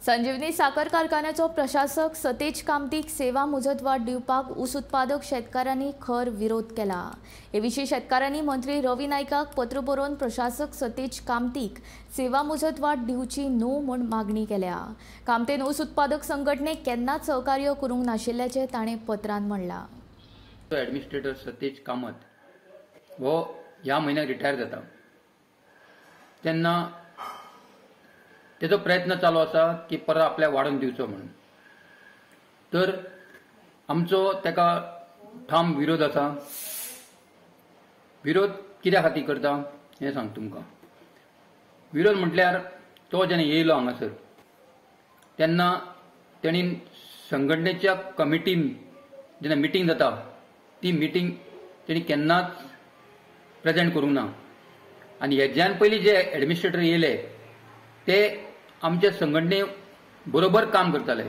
संजीवनी साखर कारखान्याचो प्रशासक सतेज कामतीक सेवा मुजतवाढ दिवपाक ऊस उत्पादक शेतकारांनी खर विरोध केला। हे विशीं शेतकारांनी मंत्री रवी नायकाक पत्र बरोवन प्रशासक सतेज कामतीक सेवा मुजतवाढ दिवची न्हू म्हूण मागणी केल्या। कामतीन ऊस उत्पादक संघटनेक केन्नाच सहकार्य करूंक नाशिल्ल्याचें ताणें पत्रान म्हणलां। एडमिनिस्ट्रेटर सतेज कामत हो ह्या म्हयन्याक रिटायर जाता तेन्ना तेजो प्रयत्न चालू आसा की परत आपल्याक वाडोवन दिवचो म्हणून, तर आमचो ताका ठाम विरोध आसा। विरोध कित्या खातीर करता हें सांग तुमकां। विरोध म्हटल्यार तो जेन्ना येयलो हांगासर तेन्ना तेणी संघटनेच्या कमिटीन जेन्ना मिटींग जाता ती मिटींग तेणी केन्नाच प्रेजेंट करूंक ना आनी हेज्यान पयलीं जे एडमिनिस्ट्रेटर येयले ते आमच्या संघटने बरोबर काम करताले,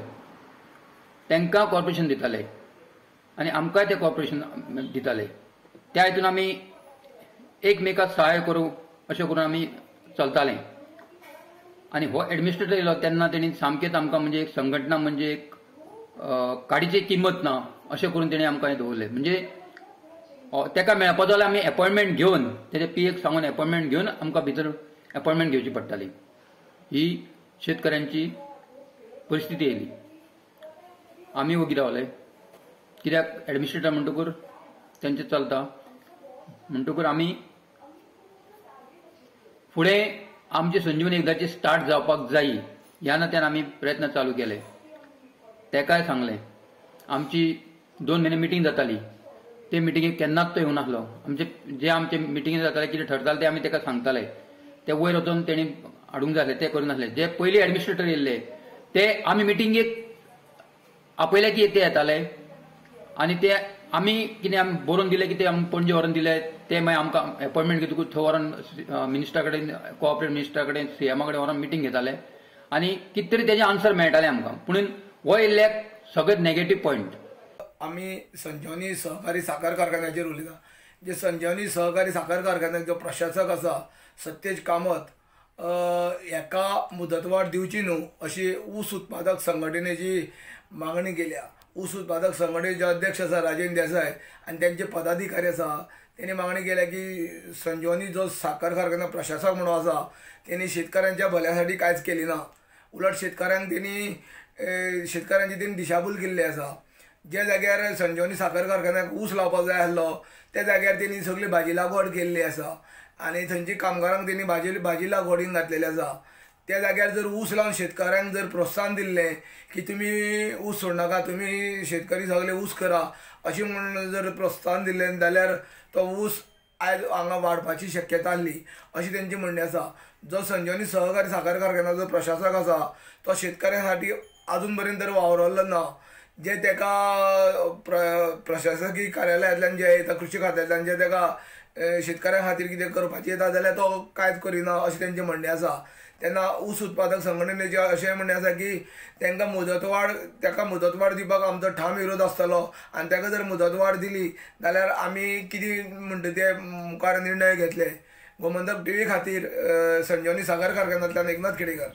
तांकां कॉर्पोरेशन दिताले आनी आमकांय ते कॉर्पोरेशन दिताले। त्या हितून आमी एकमेकाक सहाय करूं अशें करून आमी चलताले। आनी हो एडमिनिस्ट्रेटर येयलो तेन्ना तेणी सामकेंच आमकां म्हणजे एक संघटना म्हणजे एक काडीची किंमत ना अशें करून तेणी आमकां हें दवरलें। म्हणजे ताका मेळपाचो जाल्यार आमी एपॉयंटमेंट घेवन तेजे पी एक सांगून एपॉयंटमेंट घेवन आमकां भितर एपॉयंटमेंट घेवची पडटाली। ही शेतकऱ्यांची परिस्थिती येयली। आमी वगी रावले कित्याक एडमिनिस्ट्रेटर म्हणटकूर तेंचें चलता, म्हणटकूर आमी फुडें आमची संजीवनी एकदाची स्टार्ट जावपाक जायी ह्या नात्यान आमी प्रयत्न चालू केले। तेकाय सांगलें, आमची 2 म्हयने मिटींग जाताली ते मिटिंगेक केन्नाच तो येवं नासलो। आमचे जे आमचे मिटिंगे जाताले कितें ठरताले ते आमी ताका सांगताले, ते वयर वचून तेणी हाडूंक जाय ते करूं नासले। जे पयलीं एडमिनिस्ट्रेटर येयल्ले ते आमी मिटिंगेक आपयले की ते येताले आनी ते आमी कितें आमी बरोवन दिले की ते आमी पणजे व्हरून दिले ते मागीर आमकां एपॉयंटमेंट घेतकूच थंय व्हरून मिनिस्टरा कडेन, कोऑपरेट मिनिस्टरा कडेन, सीएमा कडेन व्हरून मिटींग घेताले आनी कितें तरी तेजें आन्सर मेळटालें आमकां। पूण हो येयल्ल्याक सगळें नेगेटीव पॉयंट। आमी संजीवनी सहकारी साखर कारखान्याचेर उलयता। जे संजीवनी सहकारी साखर कारखान्याचो प्रशासक आसा सतेज कामत हेका मुदतवाढ दिवची न्हू अशी ऊस उत्पादक संघटनेची मागणी केल्या। ऊस उत्पादक संघटनेचे अध्यक्ष आसा राजेंद्र देसाय आनी तेंचे पदाधिकारी आसा तेणी मागणी केल्या की संजीवनी जो साखर कारखाना प्रशासक म्हणून आसा तेणी शेतकऱ्यांच्या भल्यासाठी कांयच केली ना, उलट शेतकऱ्यांक तेणी शेतकऱ्यांची तेणी दिशाभूल केल्ली आसा। ज्या जाग्यार संजीवनी साखर कारखान्याक ऊस लावपाक जाय आसलो त्या जाग्यार तेणी सगळी भाजी लागवड केल्ली आसा आनी थंयची कामगारांक तेणी भाजी लागवडीन घातलेली आसा। त्या जाग्यार जर ऊस लावन शेतकऱ्यांक जर प्रोत्साहन दिल्लें की तुमी ऊस सोडनाका, तुमी शेतकरी सगळे ऊस करा अशें म्हूण जर प्रोत्साहन दिल्लें जाल्यार तो ऊस आयज हांगा वाडपाची शक्यता आसली अशी तेंची म्हणणें आसा। जो संजीवनी सहकारी साखर कारखान्याचो प्रशासक आसा तो शेतकऱ्यां साठी आजून पर्यंत तर वावरलो ना। जे तेका प्रशासकी कार्यालयांतल्यान जे येता, कृषी खात्यांतल्यान जे तेका शेतकऱ्यां खातीर कितें करपाचें येता जाल्यार तो कांयच करिना अशें तेंचें म्हणणें आसा। तेन्ना ऊस उत्पादक संघटनेचें अशें म्हणणें आसा की तेंकां मुदतवाड, तेका मुदतवाड दिवपाक आमचो ठाम विरोध आसतलो आनी तेका जर मुदतवाड दिली जाल्यार आमी कितें म्हणटा ते मुखार निर्णय घेतले। गोमंतक टीव्ही खातीर संजीवनी साखर कारखान्यांतल्यान एकनाथ खेडेकर।